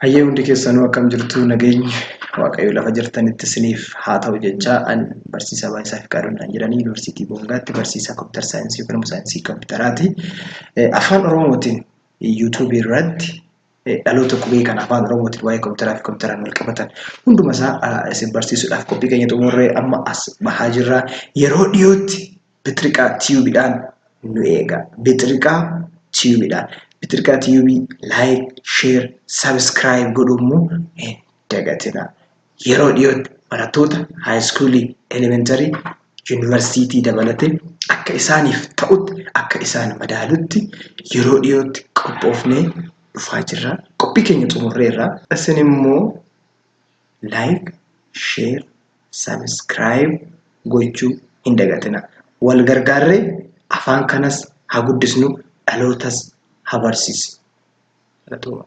Hayyee, hundi keessanuu akkam jirtu? Nageenyi Waaqayyo lafa jirtanitti isiniif haa ta'u jecha, an barsiisaa Baay'isaa Fiqaaduun jedhanii, Yuunivarsiitii Boongaatti barsiisaa computer science yookiin immoo saayinsii kompiitaraati. Afaan Oromootiin yuutuubii irratti dhaloota qubee kan afaan Oromootiin waa'ee kompiitaraa fi kompiitaraan wal qabatan hunduma isaa isin barsiisuudhaaf qophii keenya xumurree amma as bahaa jirra. Yeroo dhiyootti Bitriqaa Tiyuubiidhaan nu eega. Bitriqaa Tiyuubiidhaan. Bitriqaa Tiyuubii like, share, subscribe godhuu immoo hin dagatinaa. Yeroo dhiyootti barattoota high schoolii, elementary, yuunivarsiitii dabalatee akka isaaniif ta'utti, akka isaan madaalutti yeroo dhiyootti qophoofnee dhufaa jirra. Qophii keenya xumurreerra. Isin immoo like, share, subscribe gochuu hin dagatinaa. Wal gargaarree afaan kanas haa guddisnu, dhalootas haa barsiisnu. Galatooma.